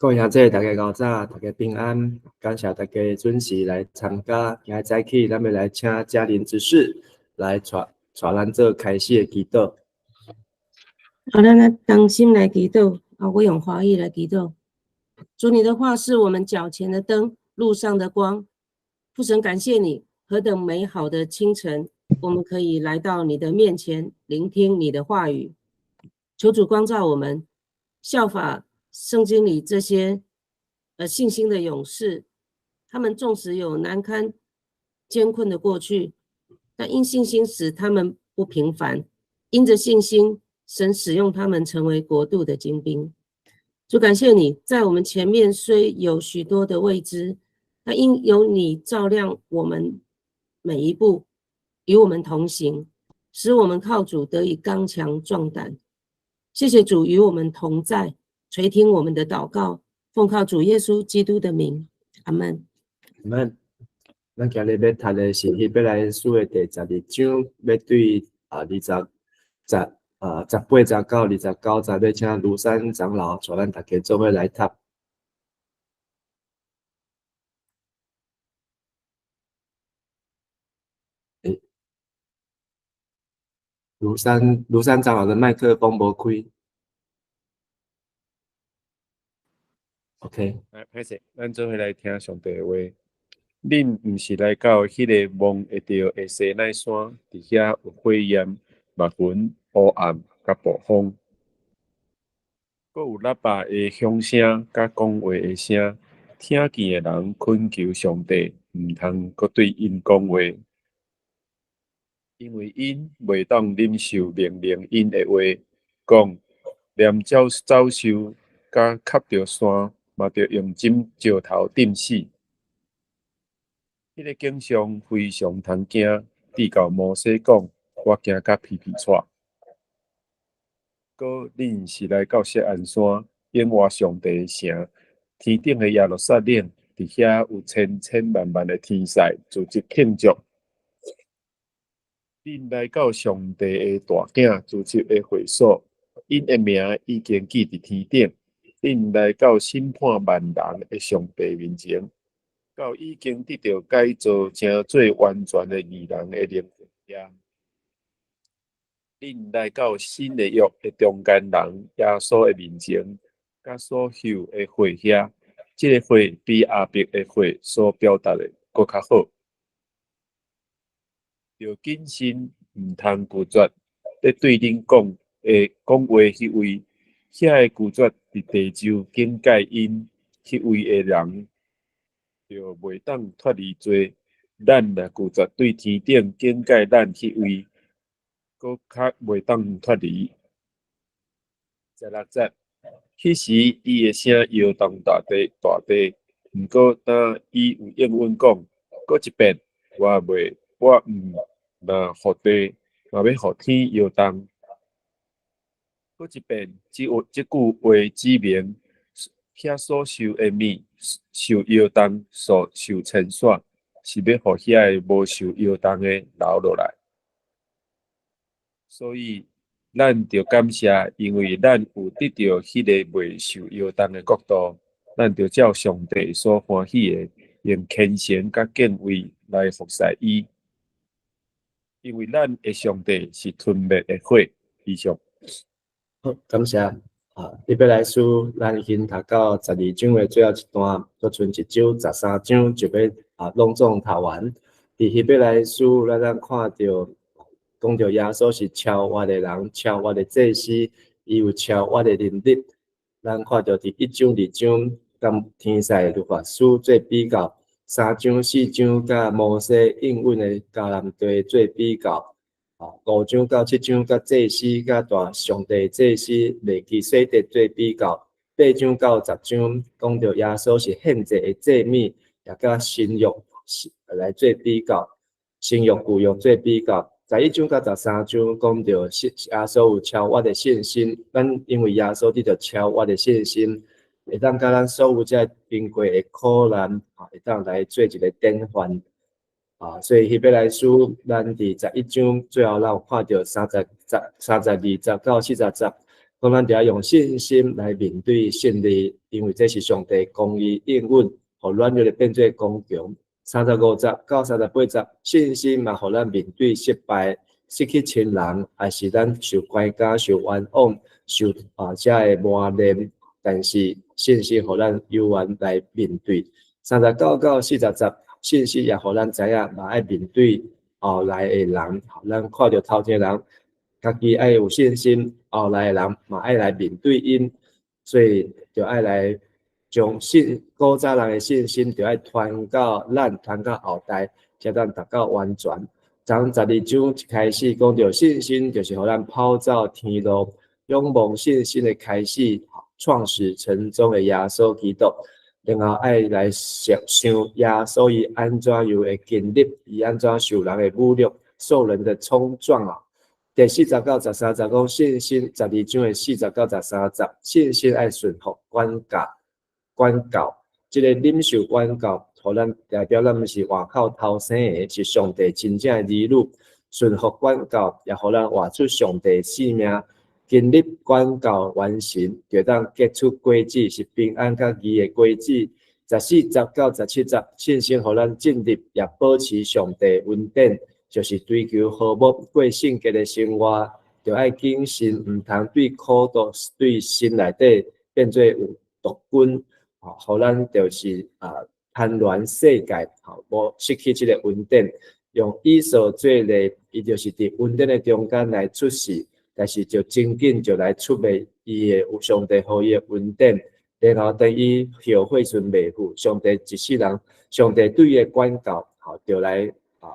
各位兄弟，大家𠢕早，大家平安，感謝大家準時來參加。今日早起，咱欲來請嘉玲執事來帶咱做開始的祈禱。好，咱來同心來祈禱。啊，我用華語來祈禱。主，你的話是我們腳前的燈，路上的光。父神，感謝你，何等美好的清晨，我們可以來到你的面前，聆聽你的話語。求主光照我們，效法聖經裡這些信心的勇士，他們縱使有難堪艱困的過去，但因信心使他們不平凡。因着信心，神使用他們成為國度的精兵。主，感謝你，在我們前面雖有許多的未知，但因有你照亮我們每一步，與我們同行，使我們靠主得以剛強壯膽。謝謝主與我們同在，垂聽我們的禱告，奉靠主耶穌基督的名，阿門。阿門。咱今日欲讀的是希伯來書的第12章，欲對二十、十18節到29節，欲請盧山長老帶咱大家做伙來讀。欸，盧山長老的麥克風無開。OK。來，歹勢，咱做伙來聽上帝的話。恁毋是來到彼个望會著的西奈山，佇遐有火焰、密雲、烏暗佮暴風，閣有喇叭的響聲佮講話的聲。聽見的人懇求上帝，毋通閣對𪜶講話，因為𪜶袂當忍受命令𪜶的話，講連走獸佮磕著山，嘛著用針石頭釘死。彼个景象非常通驚，直到摩西講：我驚甲皮皮掣。閣恁是來到錫安山，永活上帝的城，天頂的耶路撒冷，佇遐有千千萬萬的天使組織慶祝。恁來到上帝的大囝組織的會所，𪜶的名已經記佇天頂。恁來到審判萬人的上帝面前，到已經得著改造成做完全的義人的靈魂遐。恁來到新的約的中間人耶穌的面前，佮所受的血遐，這个血比亞伯的血所表達的閣較好。著謹慎，毋通拒絕咧對恁講的講話彼位，遐个拒絕佇地上警戒𪜶彼位的人，就袂當脫離罪。咱若拒絕對天頂警戒咱彼位，閣較袂當脫離。16節，彼時伊的聲搖動大地，大地。毋過當伊有應允講，閣一遍，我袂，我毋若予地，嘛欲予天搖動。閣一遍，這句話指明，遐所受的物受搖動，所受遷徙，是欲予遐个無受搖動的留落來。所以，咱著感謝，因為咱有得著彼个袂受搖動的國度，咱著照上帝所歡喜的，用虔誠佮敬畏來服侍伊。因為咱的上帝是吞滅的火。以上。好，感謝。希伯來書，咱已經讀到12章的最後一段，閣賰一周13章就欲攏總讀完。佇希伯來書，咱通看著講著耶穌是超越的人，超越的祭司，伊有超越的能力。咱看著佇1章、2章，佮天使律法師做比較；3章、4章，佮摩西應允的迦南地做比較。5章到7章，佮祭司、佮大上帝祭司麥基洗德做比較；8章到10章，講著耶穌是獻祭的祭物，也佮新約來做比較，新約舊約做比較。11章到13章講著耶穌有超越的信心，咱因為耶穌得著超越的信心，會當佮咱所有這經過的苦難，會當來做一个典範。所以希伯來書，咱佇11章最後，咱有看著32節到40節，講咱著愛用信心來面對勝利，因為這是上帝公義應允，予軟弱的變做剛強。35節到38節，信心嘛，予咱面對失敗、失去親人，抑是咱受關監、受冤枉、受啊遮的磨難，但是信心予咱猶原來面對。39到40節，信心也予咱知影，嘛愛面對後來的人，咱看著頭前人，家己愛有信心，後來的人嘛愛來面對𪜶，所以就愛來將信古早人的信心，就愛傳到咱，傳到後代，才當達到完全。從十二章一開始講著信心，就是予咱跑走天路，仰望信心的開始，創始成終的耶穌基督，然後愛來想想耶穌伊按怎樣的經歷，伊按怎受人的侮辱，受人的衝撞啊。第40到13節講信心，十二章的40到13節，信心愛順服管教，管教，這个忍受管教，予咱代表咱毋是外口頭生的，是上帝真正的兒女。順服管教，也予咱活出上帝性命。經歷管教完成，就當結出果子，是平安佮義的果子。14節到17節，信心予咱進入，也保持上帝恩典，就是追求和睦、過聖潔的生活，著愛謹慎，毋通對苦毒、對心內底變做有毒根，予咱就是啊貪戀世界，吼，無失去這个恩典。用以掃做例，伊就是佇恩典的中間來出世，但是就真緊就來出賣伊的上帝予伊的恩典，然後等伊後悔時袂赴，上帝一世人，上帝對伊的管教，吼，就來啊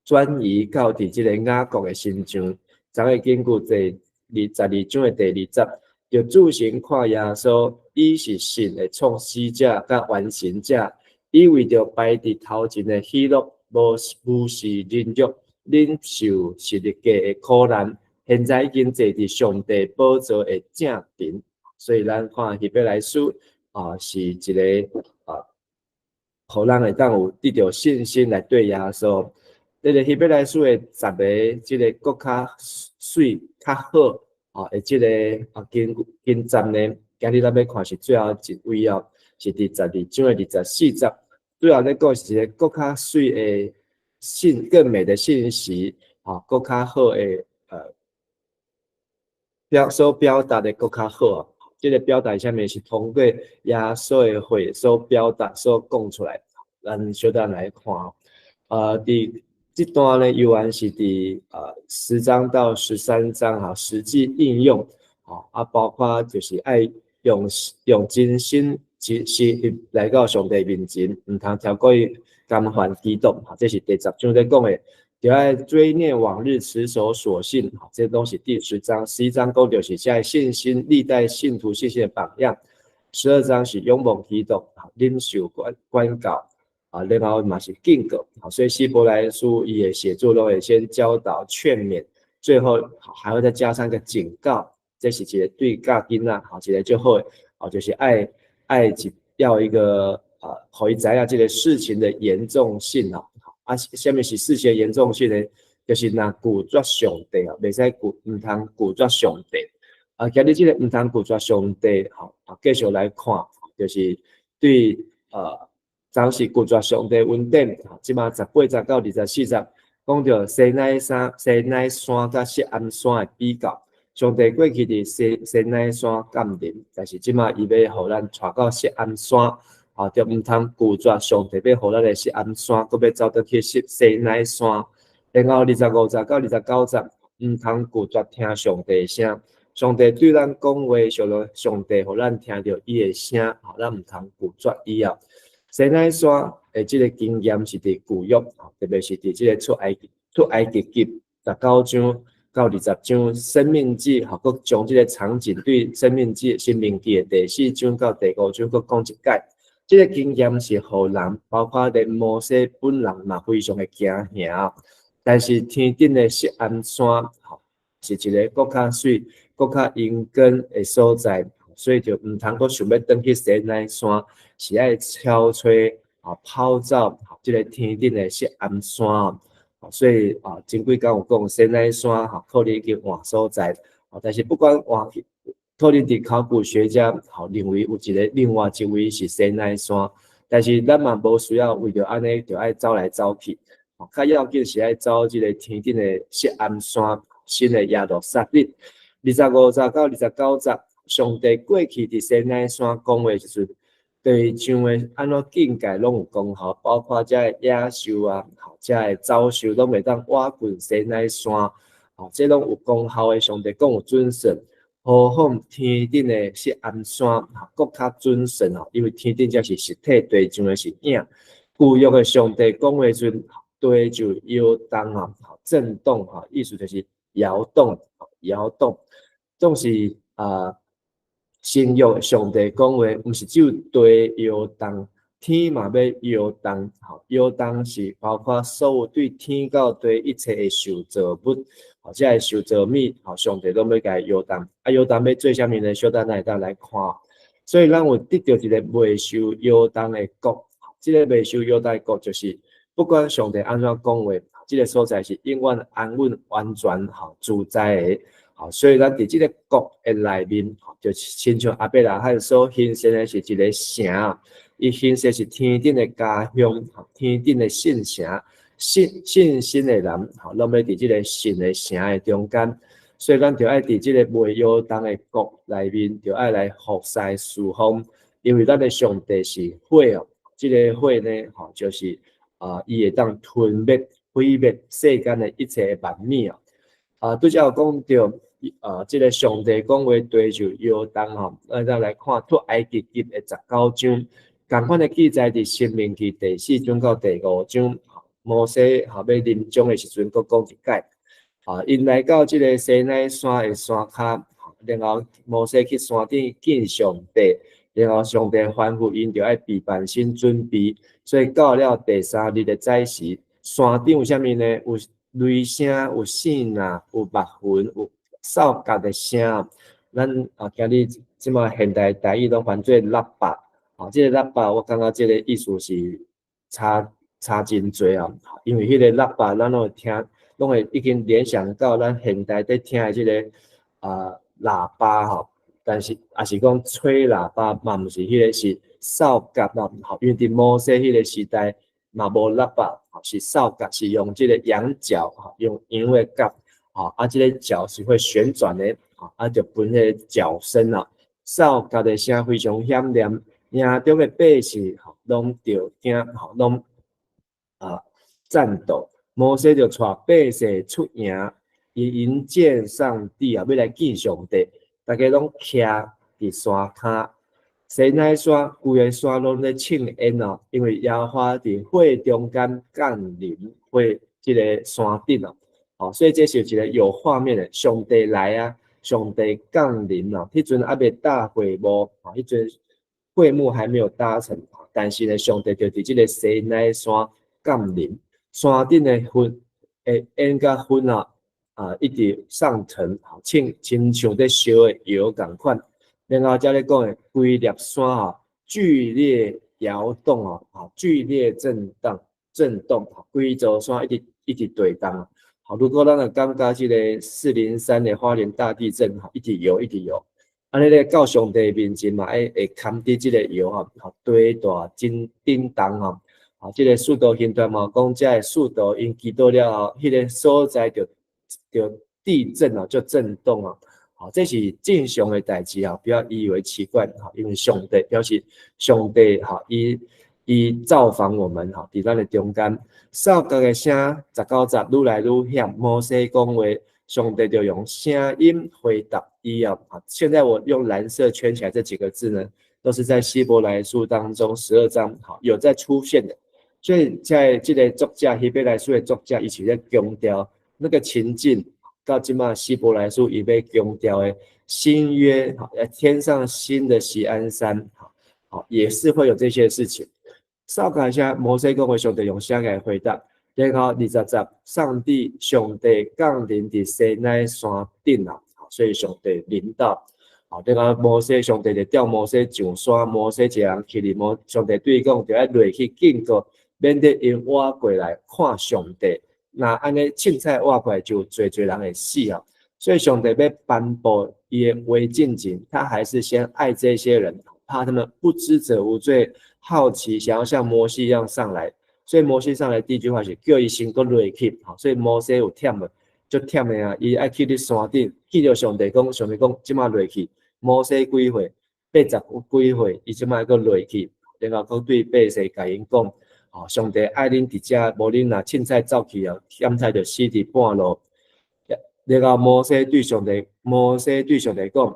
轉移到佇這个雅各的身上。昨個根據第22章的第2節，就注神看耶穌，伊是信的創始者佮完成者，伊為著擺佇頭前的喜樂，無無視忍辱，忍受十字架的苦難，現在已經坐佇上帝寶座的正邊。所以咱看希伯來書啊，是一个啊，予咱會當有得著信心來對耶穌。這个希伯來書的十个，這个閣較媠、較好啊，的這个啊經經節呢，今日咱欲看是最後一位哦，是佇十二章的24節。主要咧講是一个閣較媠的信，更美的信息，啊，閣較好的所表達的閣較好。這个表達啥物是通過耶穌的血所表達、所講出來。咱小等來看，佇這段呢，猶原是佇10章到13章哈，實際應用，啊，包括就是愛用真心真實來到上帝面前，毋通超過干犯基督，這是第10章咧講的。就愛追念往日持守所信，這攏是第10章。11章講就是這信心歷代信徒信心的榜樣。12章是仰望基督，忍受管教。啊，然後嘛是警告，所以希伯來書伊的寫作攏會先教導勸勉，最後還會再加上一個警告，這是一個對教囡仔，好，一個足好的，哦，就是愛要一個啊，予伊知影這個事情的嚴重性啊，啊，啥物是事情的嚴重性呢？就是若拒絕上帝啊，袂使拒，毋通拒絕上帝。啊，今日這个毋通拒絕上帝，吼，啊，繼續來看，就是對當時拒絕上帝恩典，這馬18節到24節，講著西奈山、西奈山佮錫安山的比較。上帝過去佇西奈山降臨，但是這馬伊欲予咱帶到錫安山，啊，就毋通拒絕上帝欲予咱的錫安山，閣欲走倒去西奈山。然後25節到29節，毋通拒絕聽上帝的聲。上帝對咱講話，上帝予咱聽著伊的聲，吼，咱毋通拒絕伊啊。西奈山的這个經驗是佇舊約，特別是佇這个出埃及記19章到20章，申命記，吼，閣將這个場景對申命記、申命記的第四章到第五章閣講一擺。這个經驗是予人，包括連摩西本人嘛非常的驚嚇。但是天頂的錫安山，吼，是一个閣較媠、閣較永恆的所在，所以就毋通閣想欲轉去西奈山，是愛超揣啊跑走這个天頂的錫安山。所以啊，前幾工有講西奈山吼，可能已經換所在，但是不管換去，可能佇考古學家吼認為有一个另外一位是西奈山，但是咱嘛無需要為著按呢就愛走來走去。較要緊是愛走這个天頂的錫安山，新的耶路撒冷。25節到29節，上帝過去佇西奈山講話時陣，地上的按怎境界攏有功效，包括遮个野獸啊，遮个走獸攏會當倚近西奈山，吼，這攏有功效的。上帝講有準繩，何況天頂的錫安山，閣較準繩哦，因為天頂才是實體，地上的是影。舊約的上帝講話時陣，地就搖動啊，震動啊，意思就是搖動，搖動，總是啊。新約上帝講話，毋是只有地搖動，天嘛欲搖動，吼，搖動是包括所有對天到地一切的受造物，或者係受造物，吼，上帝攏欲共伊搖動。啊，搖動欲做啥物呢？小等咱會當來看。所以咱有得著一个袂受搖動的國，這个袂受搖動的國就是不管上帝按怎講話，這个所在是永遠安穩、完全、吼自在的。好，所以咱佇這个國的內面，就親像亞伯拉罕所興盛的是一个城，伊興盛是天頂的家鄉，天頂的聖城，信信心的人，吼，攏欲佇這个神的城的中間，所以咱就愛佇這个袂搖動的國內面，就愛來服侍事奉，因為咱的上帝是火哦，這个火呢，吼，就是啊，伊會當吞滅、毀滅世間的一切的萬物哦。啊，拄才有講著。啊，這个上帝講話地就搖動吼，咱來看出埃及記的19章，仝款的記載佇申命記第四章到第五章。摩西吼欲臨終的時陣，閣講一擺。啊，𪜶來到這个西奈山的山跤，然後摩西去山頂見上帝，然後上帝吩咐𪜶著愛備盤身準備，所以到了第三日的早時，山頂有啥物呢？有雷聲，有爍爁，有密雲，有哨角的聲。咱啊，今日這馬現代台語攏翻做喇叭，啊，這个喇叭我感覺這个意思是差差真濟啊，因為彼个喇叭咱攏會聽，攏會已經聯想到咱現代佇聽的這个啊喇叭吼，但是也是講吹喇叭嘛，毋是彼个是哨角啦，吼，因為佇摩西彼个時代嘛無喇叭，是哨角，是用這个羊角，吼，用羊的角。吼，啊，這个角是會旋轉的，吼，啊，就分彼个角聲啊，哨角的聲非常響亮，營中的百姓吼攏著驚，吼攏啊顫抖。摩西就帶百姓出營，伊迎見上帝啊，欲來見上帝，大家攏徛佇山跤，西奈山規个山攏咧衝煙哦，因為耶和華佇火中間降臨火這个山頂哦。哦，所以這是一个有畫面的，上帝來啊，上帝降臨哦。彼陣猶未搭會幕，哦，彼陣會幕還沒有搭成，但是呢，上帝就佇這个西奈山降臨，山頂的雲的煙佮雲啊，啊，一直上騰，親親像咧燒的窯仝款。然後才咧講的規粒山啊，劇烈搖動哦，啊，劇烈震盪、震動，規座山一直一直地動啊。好，如果咱若感覺這个403的花蓮大地震，吼，一直搖一直搖，按呢咧到上帝面前嘛，會會堪佇這个搖吼，吼，地大真震動吼，啊，這个使徒行傳嘛講，遮个使徒𪜶祈禱了後，彼个所在就就地震啊，就震動啊，好，這是正常的代誌啊，不要以為奇怪，哈，因為上帝表示上帝哈，伊伊造訪我們，哈，佇咱的中間。哨角的聲19節愈來愈響，摩西講話，上帝就用聲音回答伊啊。現在我用藍色圈起來這幾個字呢，都是在希伯來書當中12章，好有在出現的。所以在這个作者希伯來書的作者，伊是咧強調那個情境，到這馬希伯來書伊欲強調的新約，好，天上新的錫安山，好，好也是會有這些事情。哨角聲，摩西講話，上帝用聲來回答。然後20節，上帝上帝降臨佇西奈山頂啊，所以上帝臨到。好，然後摩西上帝就叫摩西上山，摩西一个人去哩，摩上帝對伊講，著愛落去警告，免得𪜶倚過來看上帝。若按呢凊彩倚過來，就濟濟人會死啊。所以上帝欲頒布伊的話進前，他還是先愛這些人，怕他們不知者無罪，好奇想要像摩西一樣上來。所以摩西上來第一句話是叫伊先閣落去，所以摩西有忝無，足忝的啊！伊愛去佇山頂，見著上帝講，上帝講，這馬落去。摩西幾歲？80幾歲，伊這馬閣落去，然後閣對百姓共𪜶講，上帝愛恁佇遮，無恁若凊彩走去啊，凊彩就死佇半路。然後摩西對上帝，摩西對上帝講，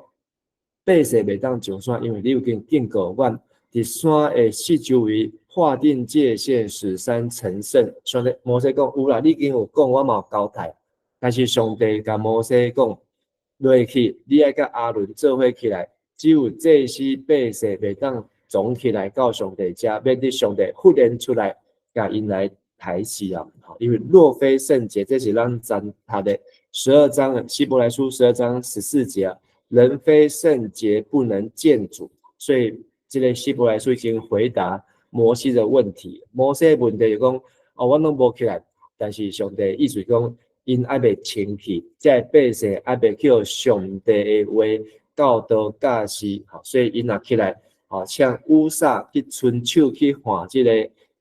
百姓袂當上山，因為你已經警告阮，佇山的四周圍劃定界限，使山成聖。上帝摩西講有啦，你已經有講，我嘛有交代。但是上帝共摩西講，落去，你愛佮亞倫做伙起來，只有祭司百姓袂當總起來到上帝遮，免得上帝忽然出來，共𪜶來刣死啊！因為若非聖潔，這是咱昨讀的十二章希伯來書12章14節啊，人非聖潔不能見主。所以這個希伯來書已經回答摩西的問題。摩西的問題就講，哦，我攏無起來，但是上帝意思講，𪜶猶未清氣，這個百姓猶未去上帝的話教導教示，所以𪜶若起來，像烏撒去伸手去換這個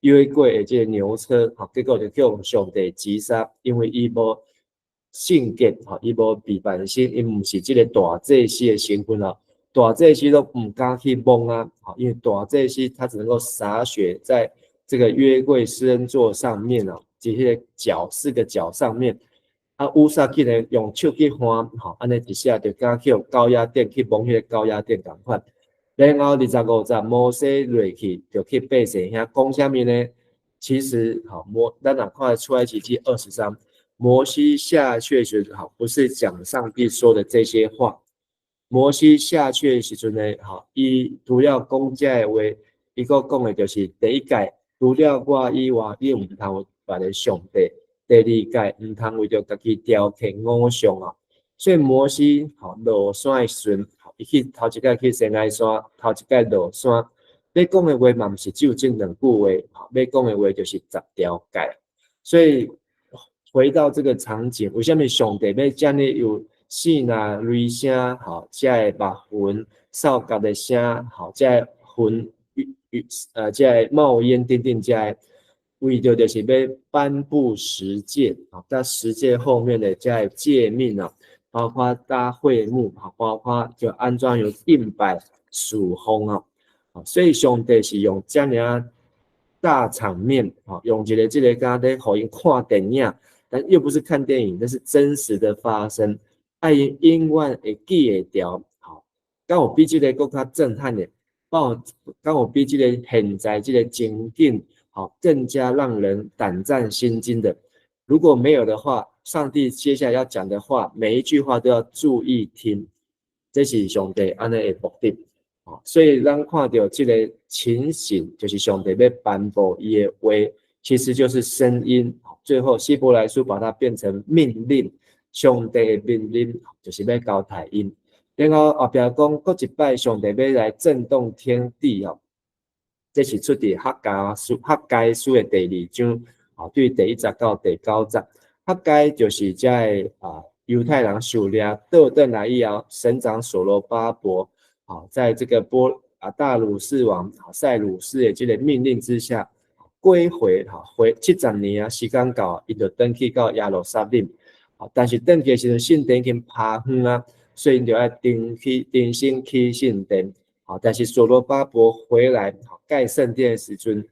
約櫃的這個牛車，結果就叫上帝擊殺，因為伊無聖潔，伊無備辦身，伊毋是這個大祭司的身份哦。大祭司都毋敢去摸啊，因為大祭司他只能夠灑血在這個約櫃施恩座上面哦，這些角四個角上面。啊，烏撒竟然用手去翻，按呢一下就敢去用高壓電去摸彼個高壓電仝款。然後25節，摩西落去就去百姓遐講啥物呢？其實，摩咱若看出埃及記20章，摩西下去時，不是講上帝說的這些話。摩西下去的時陣呢，伊除了講這个話，伊閣講的就是第一誡，除了我以外，你毋通有別个上帝。第二誡，毋通為著家己雕刻偶像啊。所以摩西落山的時陣，伊去頭一擺去西奈山，頭一擺落山，欲講的話嘛毋是只有這兩句話，欲講的話就是十條誡。所以回到這個場景，為啥物上帝欲遮爾有四若雷聲，這个密雲掃角的聲，這个雲這个冒煙等等這个。為著就是欲頒布十誡啊，在十誡後面的這个誡命啊，包括搭會幕，包括就按怎樣敬拜事奉啊，所以上帝是用遮爾仔大場面，用一個這個敢咧予𪜶看電影，但又不是看電影，那是真實的發生，愛𪜶永遠會記會牢，敢有比這个閣較震撼的，敢有比這个現在這個情景，更加讓人膽戰心驚的。如果沒有的話，上帝接下來要講的話，每一句話都要注意聽。這是上帝按呢的目的。所以咱看著這个情形，就是上帝欲頒布伊的話，其實就是聲音。最後希伯來書把它變成命令，上帝的命令就是欲交代𪜶。然後後壁講，閣一擺上帝欲來震動天地哦。這是出佇哈該書，哈該書的第二章，對第1節到第9節。哈該就是這个猶太人受掠倒轉來以後，省長所羅巴伯，在這個波大魯士王塞魯士的這個命令之下，歸回，回70年啊，時間到，伊就轉去到耶路撒冷，但是轉去的時陣，聖殿已經拋荒啊，所以𪜶就愛重起重新起聖殿。但是所羅巴伯回來蓋聖殿的時陣，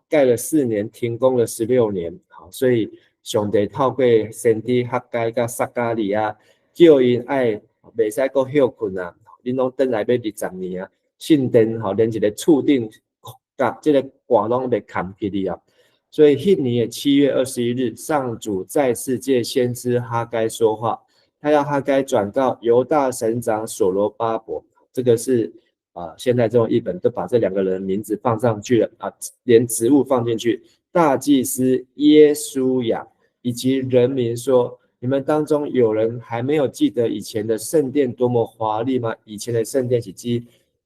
蓋了4年，停工了16年，所以上帝透過先知哈該佮撒迦利亞，叫𪜶愛袂使閣歇睏啊，恁攏轉來欲20年啊，聖殿連一个厝頂佮這个蓋攏袂崁起去啊。所以彼年的7月21日，上主再次借先知哈該說話，他要哈該轉告猶大省長所羅巴伯，這個是。現在這種譯本都把這兩個人名字放上去了啊，連職務放進去。大祭司耶書亞以及人民說：你們當中有人還沒有記得以前的聖殿多麼華麗嗎？以前的聖殿是指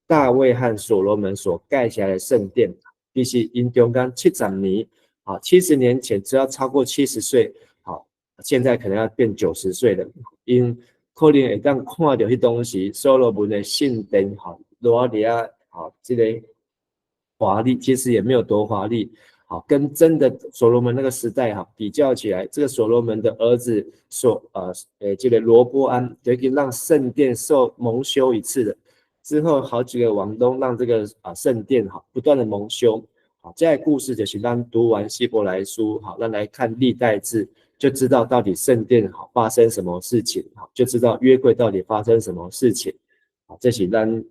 大衛和所羅門所蓋起來的聖殿，其實𪜶中間七十年啊，70年前只要超過70歲，好，現在可能要變90歲了。𪜶 可能會當看著彼當時所羅門的聖殿，吼，偌爾仔，吼，這个華麗，其實也沒有多華麗，好，跟真的所羅門那個時代哈比較起來，這個所羅門的兒子這個羅波安就已經讓聖殿受蒙羞一次了。之後好幾個王都讓這個聖殿哈不斷的蒙羞。好，這個故事就是咱讀完希伯來書，好，咱來看歷代志，就知道到底聖殿好發生什麼事情，好，就知道約櫃到底發生什麼事情。好，這是咱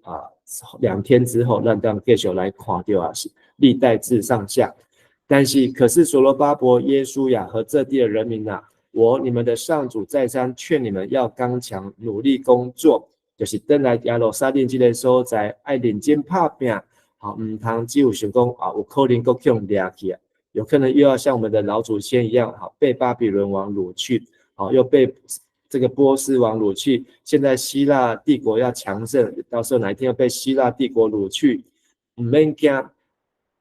2天之後，咱當繼續來看著啊，是歷代志上下。但是，可是所羅巴伯、耶書亞和這地的人民啊，我你們的上主再三勸你們要剛強，努力工作，就是轉來耶路撒冷這个所在，愛認真拍拚。好，毋通只有想講啊，有可能閣予掠去啊，有可能又要像我們的老祖先一樣，好，被巴比倫王擄去，好，又被這個波斯王擄去。現在希臘帝國要強盛，到時候哪一天要被希臘帝國擄去，毋免驚，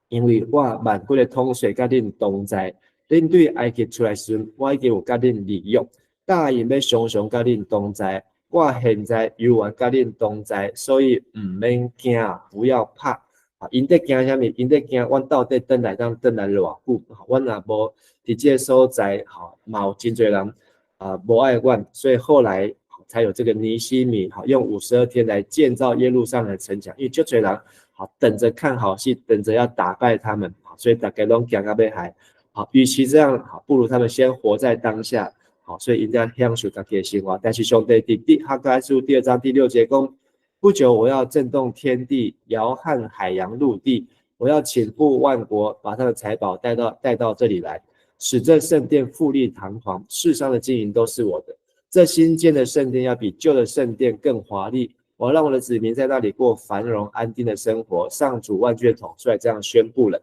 因為我萬軍的統帥佮恁同在，恁對埃及出來時，我已經有佮恁立約，答應欲常常佮恁同在。我現在猶原佮恁同在，所以毋免驚，不要怕。啊，𪜶佇驚啥物？𪜶佇驚，阮到底轉來當轉來偌久？阮若無佇這个所在，吼，嘛有真濟人啊無愛阮，所以後來才有這個尼希米，吼，用52天來建造耶路撒冷的城牆，因為足濟人好等着看好戲，等着要打敗他們，所以大家攏驚甲欲害。好，與其這樣，好，不如他們先活在當下。好，所以𪜶才享受家己的生活。但是上帝佇哈該書第二章第六節講：不久我要震動天地，搖撼海洋陸地。我要傾覆萬國，把他的財寶帶到這裡來，使這聖殿富麗堂皇。世上的金銀都是我的。這新建的聖殿要比舊的聖殿更華麗。我要讓我的子民在那裡過繁榮安定的生活。上主萬軍的統帥這樣宣布了。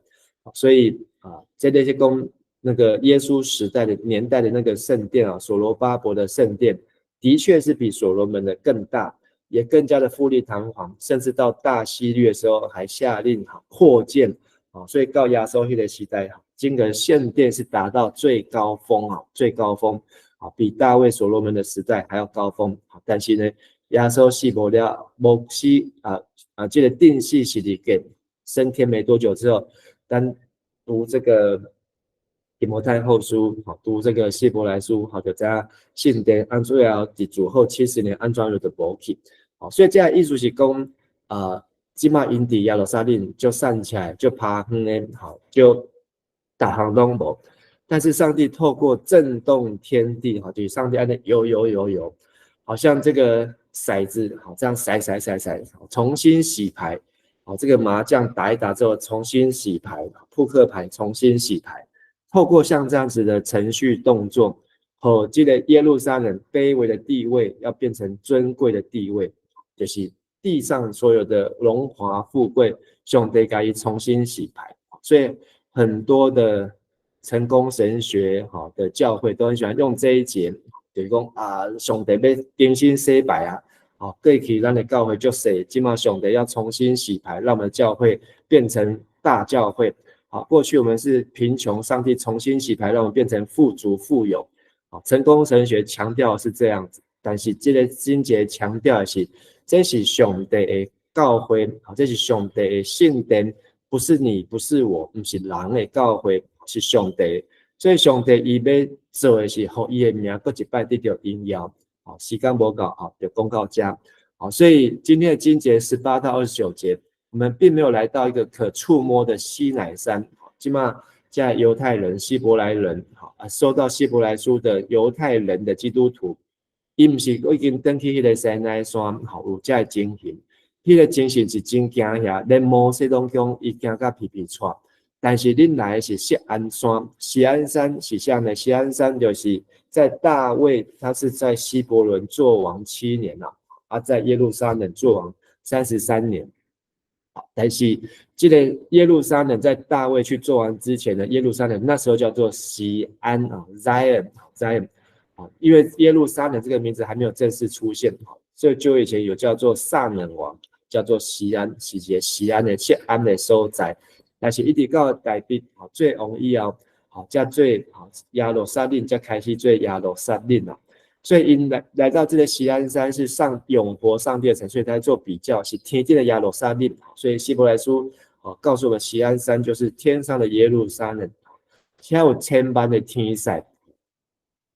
所以啊，這那些講那個耶穌時代的年代的那個聖殿啊，所羅巴伯的聖殿，的確是比所羅門的更大，也更加的富麗堂皇，甚至到大希律的時候還下令哈擴建啊，所以到耶穌彼个時代，這個聖殿是達到最高峰啊，最高峰啊，比大衛所羅門的時代還要高峰。但是呢，耶穌死無了，無死啊，這個釘死十字架升天沒多久之後，當讀這個提摩太後書，好，讀這個希伯來書，好，就知影聖殿按最後佇主後70年按怎樣就無去，好，所以這個意思是講，這馬𪜶佇耶路撒冷就散起來，就拍遠的，好，就逐項攏無。但是上帝透過震動天地，哈，就是上帝按呢搖搖搖搖，好像這個骰子，好，這樣骰骰骰骰，重新洗牌，好，這個麻將打一打之後重新洗牌，撲克牌重新洗牌。透過像這樣子的程序動作，和這個耶路撒冷卑微的地位要變成尊貴的地位，就是地上所有的榮華富貴，上帝共伊重新洗牌。所以很多的成功神學哈的教會都很喜歡用這一節，就是講啊，上帝欲重新洗牌啊，好，過去咱的教會就細，這馬上帝要重新洗牌，讓我們的教會變成大教會。好，過去我們是貧窮，上帝重新洗牌，讓我們變成富足富有。好，成功神學強調是這樣子，但是這个經節強調的是，這是上帝的教會，好，這是上帝的聖殿，不是你，不是我，毋是人的教會，是上帝。所以上帝伊欲做的是，予伊的名閣一擺得著榮耀。好，時間無夠，好，就講到這。好，所以今天的經節18到29節，我們並沒有來到一個可觸摸的西乃山。這馬在猶太人、希伯來人，好啊，收到希伯來書的猶太人的基督徒，伊毋是已經轉去彼个西乃山，好，有這个情形。彼个情形是真驚嚇，連摩西攏講伊驚甲皮皮掣。但是恁來的是錫安山，錫安山是啥呢？錫安山就是在大衛，他是在希伯崙做王7年啦，啊，在耶路撒冷做王33年。但是這个耶路撒冷在大衛去做王之前呢，耶路撒冷那時候叫做錫安啊，Zion，Zion 啊，因為耶路撒冷這個名字還沒有正式出現，所以就以前有叫做撒冷王，叫做錫安，是一个錫安的錫安的所在。但是一直到大衛啊做王以後，好，才做好耶路撒冷，才開始做耶路撒冷啊。所以𪜶來到這個錫安山是上永活上帝的城，所以他做比較是天頂的耶路撒冷。所以希伯來書哦告訴我們，錫安山就是天上的耶路撒冷，遐有千萬的天使，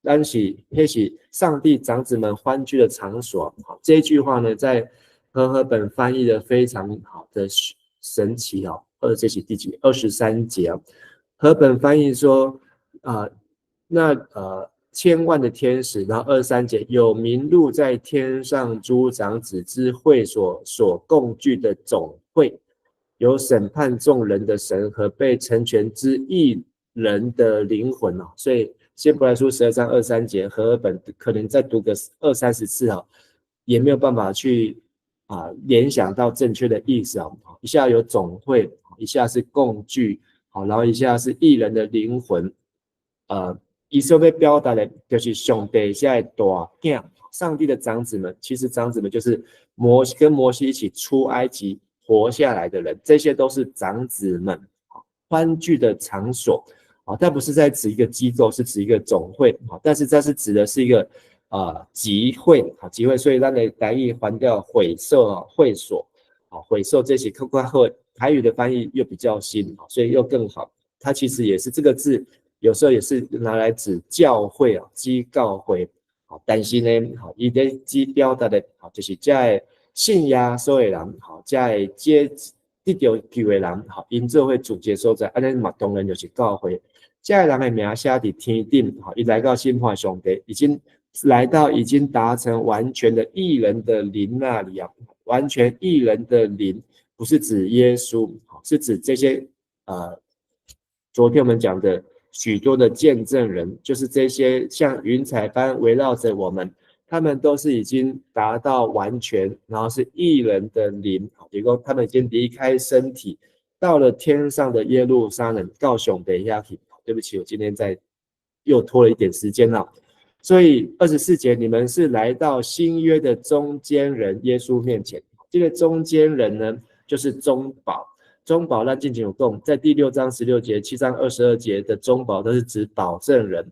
咱是彼是上帝長子們歡聚的場所。好，這句話呢，在和合本翻譯的非常好的神奇哦。這是第幾？23節啊。和本翻譯說啊，那千萬的天使，然後23節有名錄在天上諸長子之會所所共聚的總會，有審判眾人的神和被成全之義人的靈魂哦。所以希伯來書12章23節和合本可能再讀個二三十次啊，也沒有辦法去聯想到正確的意思啊。一下有總會，一下是共聚，好，然後一下是義人的靈魂，伊所欲表達的就是上帝遐的大囝，上帝的長子們，其實長子們就是摩西跟摩西一起出埃及活下來的人，這些都是長子們歡聚的場所啊，但不是在指一個機構，是指一個總會啊，但是這是指的是一個集會啊集會，所以咱的台語翻掉會所啊會所啊會所這是較較好，台語的翻譯又比較新，所以又更好。它其實也是這個字，有時候也是拿來指教會啊，基教會。好，但是呢，好，伊咧指表達的，好，就是這个信耶穌的人，好，這个接得著救的人，好，𪜶做伙聚一个所在，按呢嘛當然就是教會。這个人的名寫佇天頂，好，伊來到審判上帝，已經來到已經達成完全的義人的靈那裡啊，完全義人的靈，不是指耶穌，是指這些昨天我們講的許多的見證人，就是這些像雲彩般圍繞着我們，他們都是已經達到完全，然後是義人的靈，結果他們已經離開身體，到了天上的耶路撒冷，到上帝遐去。對不起，我今天在又拖了一點時間了。所以24節，你們是來到新約的中間人耶穌面前。這個中間人呢，就是中保。中保咱之前有講，在第6章16節、7章22節的中保都是指保證人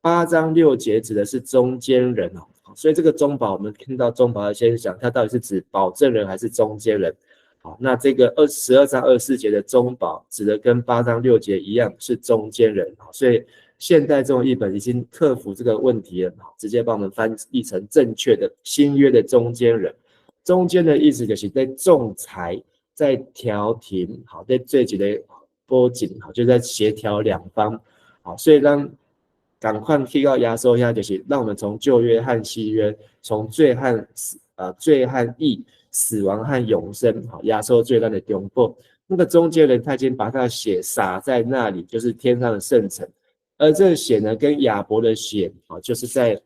，8章6節指的是中間人哦。所以這個中保，我們聽到中保要先想，他到底是指保證人還是中間人？好，那這個12章24節的中保指的跟八章六節一樣是中間人。所以現代這種譯本已經克服這個問題了，直接幫我們翻譯成正確的新約的中間人。中間的意思就是在仲裁，在調停，好，在做一個保證，好，就在協調兩方，好，所以讓趕快提到耶穌遐，就是讓我們從舊約和新約，從罪和義、死亡和永生，好，耶穌做咱的中保，那個中間人他已經把他的血灑在那裡，就是天上的聖城，而這個血呢，跟亞伯的血，啊，就是在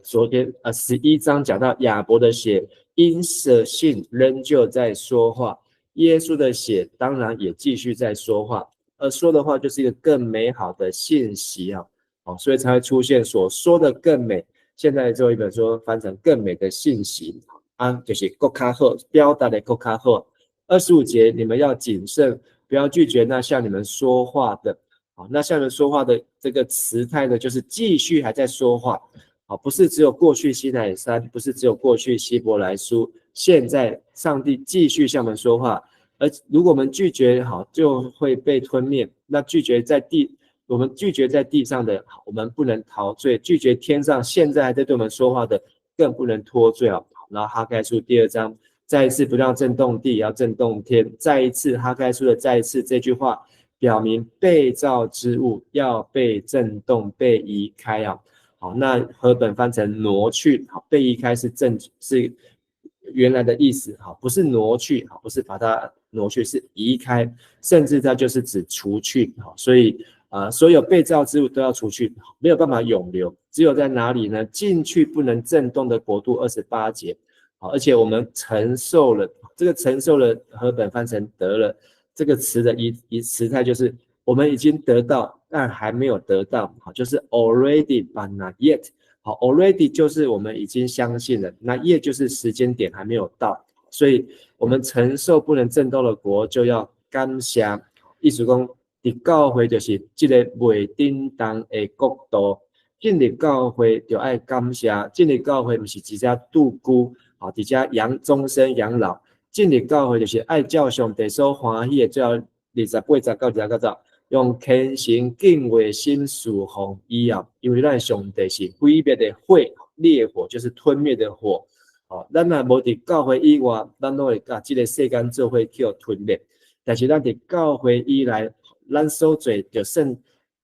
昨天11章講到亞伯的血，因着信仍舊在說話，耶穌的血當然也繼續在說話，而說的話就是一個更美好的信息啊，哦，所以才會出現所說的更美。現在這一本書翻成更美的信息啊，就是閣較好，表達的閣較好。25節，你們要謹慎，不要拒絕那向你們說話的。啊，那向你們說話的這個詞態呢，就是繼續還在說話。好，不是只有過去西乃山，不是只有過去希伯來書，現在上帝繼續向我們說話，而如果我們拒絕，好，就會被吞滅。那拒絕在地，我們拒絕在地上的，我們不能逃罪；拒絕天上現在還在對我們說話的，更不能脫罪啊。然後哈該書第二章，再一次不但震動地，也要震動天。再一次哈該書的再一次這句話，表明被造之物要被震動、被移開啊。好，那和本翻成挪去，好，被移開是正是原來的意思，好，不是挪去，好，不是把它挪去，是移開，甚至它就是指除去，好，所以所有被造之物都要除去，沒有辦法永留，只有在哪裡呢？進去不能震動的國度，28節，好，而且我們承受了這個承受了，和本翻成得了這個詞的一詞態就是我們已經得到，但還沒有得到，好，就是 already but not yet，好，already 就是我們已經相信了，那 yet 就是時間點還沒有到，所以我們承受不能震動的國就要感謝，意思講，佇教會就是這個袂振動的國度，進入教會就愛感謝，進入教會毋是佇遮度孤，吼，佇遮養終身養老。進入教會就是愛照上帝所歡喜的，最後28節到29節，用虔誠敬畏心事奉伊啊，因為咱上帝是毀滅的火，烈火就是吞滅的火。哦，咱若無佇教會以外，咱攏會共這个世間做伙去予吞滅。但是咱佇教會以內，咱所做就算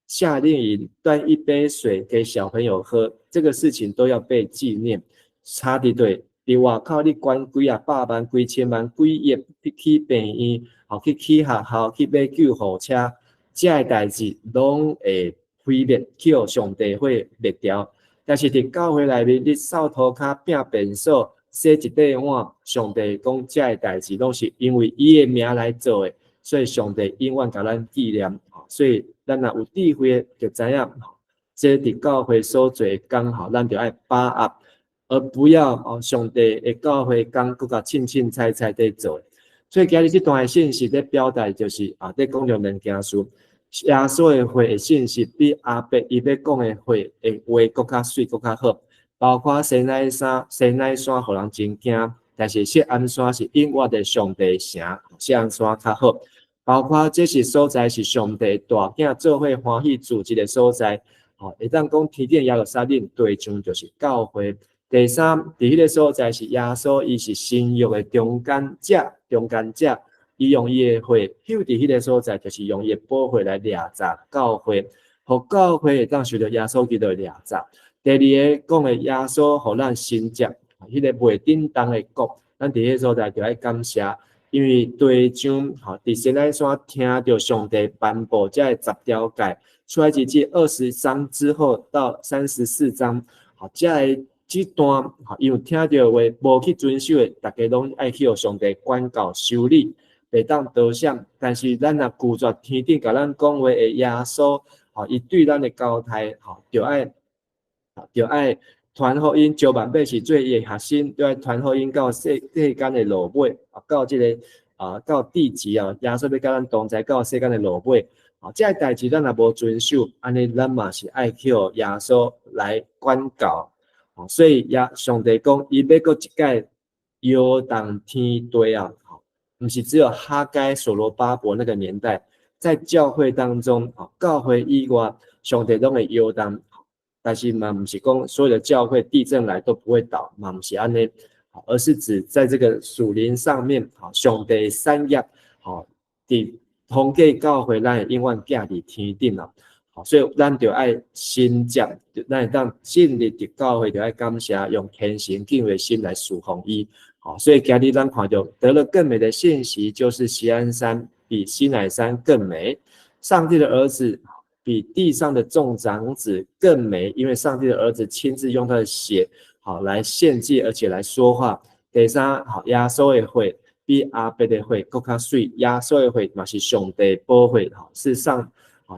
夏令營端一杯水給小朋友喝，這個事情都要被紀念。差佇對，佇外口你捐幾仔百萬、幾千萬、幾億去起病院，吼去起學校、去買救護車，這个代誌攏會毀滅，去予上帝火滅掉。但是佇教會內面，你掃塗跤、摒便所、洗一塊碗，上帝講這个代誌攏是因為伊的名來做的，所以上帝永遠共咱紀念。所以咱若有智慧，就知影，這佇教會所做的工，吼，咱就愛把握，而不要哦，上帝的教會工閣共凊凊彩彩佇做。所以今日這段的信息咧表達就是啊，咧講著兩件事。耶穌的血的信息比亞伯伊欲講的血的話閣較媠、閣較好。包括西奈山，西奈山予人真驚，但是錫安山是永活的上帝城，錫安山較好。包括這是所在是上帝大囝做伙歡喜住這个所在，吼，會當講天頂耶路撒冷地上就是教會。第三，佇彼个所在是耶穌，伊是新約的中間者，中間者，伊用伊的血搝佇彼个所在，就是用伊的寶血來掠閘教會，予教會會當受著耶穌基督的掠閘。第二个講的耶穌予咱新接，彼个袂振動的國，咱佇彼个所在就愛感謝，因為地上吼佇西奈山聽著上帝頒布這个十條誡，出埃及記20章之後到34章，吼，這个這段吼，因為聽著話無去遵守的，逐家攏愛去予上帝管教修理，袂當逃閃。但是咱若拒絕天頂共咱講話的耶穌，吼，伊對咱的交代，吼，著愛傳福音，招萬百姓做伊的學生，著愛傳福音到世世間的落尾，啊，到這个啊，到地極啊，耶穌欲佮咱同在到世間的落尾。啊，這个代誌咱若無遵守，按呢咱嘛是愛去予耶穌來管教。所以耶上帝講，伊欲閣一擺搖動天地啊，毋是只有哈該、所羅巴伯那個年代，在教會當中，教會以外，上帝攏會搖動，但是嘛，毋是講所有的教會地震來都不會倒，嘛毋是按呢，而是指在這個屬靈上面，上帝產業，吼，佇通過教會，咱會永遠行佇天頂啊。所以咱就愛新接，咱會當進入佇教會，就愛感謝，用虔誠敬畏心來事奉伊。好，所以今日咱看著得了更美的信息，就是錫安山比西乃山更美。上帝的兒子比地上的眾長子更美，因為上帝的兒子親自用他的血，好來獻祭，而且來說話。第三，好，耶穌的血比亞伯的血閣較媠，耶穌的血嘛是上帝寶血，吼，是上。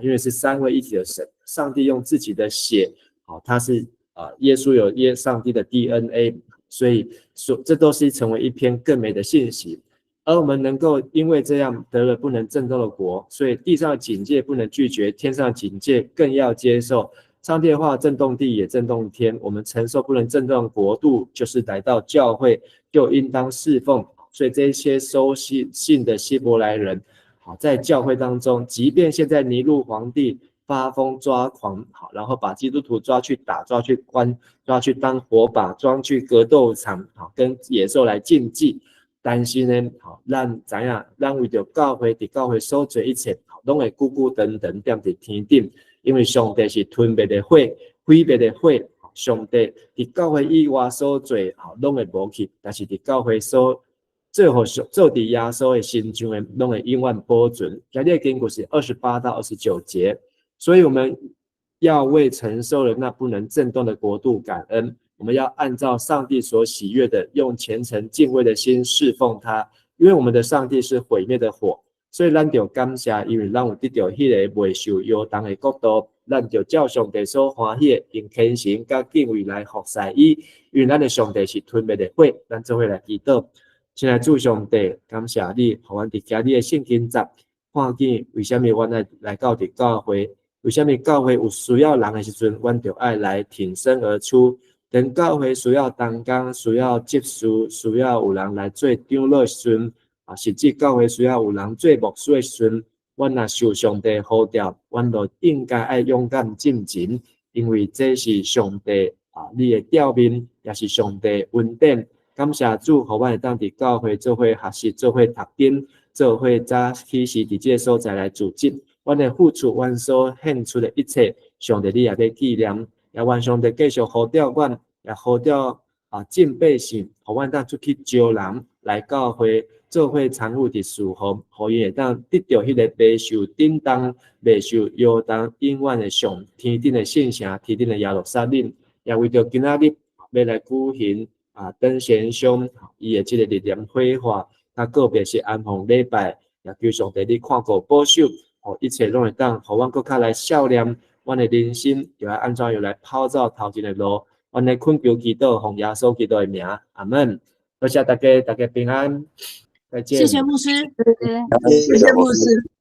因為是三位一體的神，上帝用自己的血，好，他是啊，耶穌有耶上帝的 DNA，所以說這都是成為一篇更美的信息。而我們能夠因為這樣得了不能震動的國，所以地上的警戒不能拒絕，天上的警戒更要接受。上帝的話震動地也震動天，我們承受不能震動的國度，就是來到教會就應當侍奉。所以這些收信信的希伯來人，好，在教會當中，即便現在尼祿皇帝發瘋抓狂，好，然後把基督徒抓去打、抓去關、抓去當火把、抓去格鬥場，好，跟野獸來競技。但是呢，好，咱知影，咱為著教會佇教會所做一切，攏會久久長長踮佇天頂，因為上帝是吞滅的火、毀滅的火。上帝佇教會以外所做，吼，攏會無去，但是佇教會所做予做佇耶穌的身上的，攏會永遠保存。今日的經文是28到29節，所以我們要為承受了那不能震動的國度感恩。我們要按照上帝所喜悅的，用虔誠敬畏的心侍奉他，因為我們的上帝是毀滅的火。所以咱就感謝，因為咱有得著彼个袂受搖動的國度，咱就照上帝所歡喜的，用虔誠佮敬畏來服侍伊。因為咱的上帝是吞滅的火，咱做伙來祈禱。親愛主上帝，感謝你，予阮佇今日的聖經節看見，為啥物阮愛來到佇教會？為啥物教會有需要人的時陣，阮就愛來挺身而出。當教會需要同工、需要執事、需要有人來做長老的時陣，啊，甚至教會需要有人做牧師的時陣，阮若受上帝呼召，阮就應該愛勇敢進前，因為這是上帝啊，你的召命，也是上帝恩典。感謝主，予阮會當佇教會做伙學習、做伙讀經、做伙早起時佇這个所在來組織。阮的付出，阮所獻出的一切，上帝你也欲紀念。也願上帝繼續呼召阮，也呼召啊眾百姓，予阮當出去招人來教會，做伙參與佇侍奉，予𪜶會當得著彼个袂受震動、袂受搖動、永遠的上天頂的聖城、天頂的耶路撒冷。也為著今仔日欲來舉行啊登賢兄伊的這个日蓮火化，佮告別式安放禮拜，也求上帝你看顧保守，予一切攏會當，予阮閣較來數念阮的人生，著愛按怎樣來跑走頭前的路。阮咧懇求祈禱，奉耶穌基督的名，阿門。多謝大家，大家平安，再見。謝謝牧師。謝謝牧師。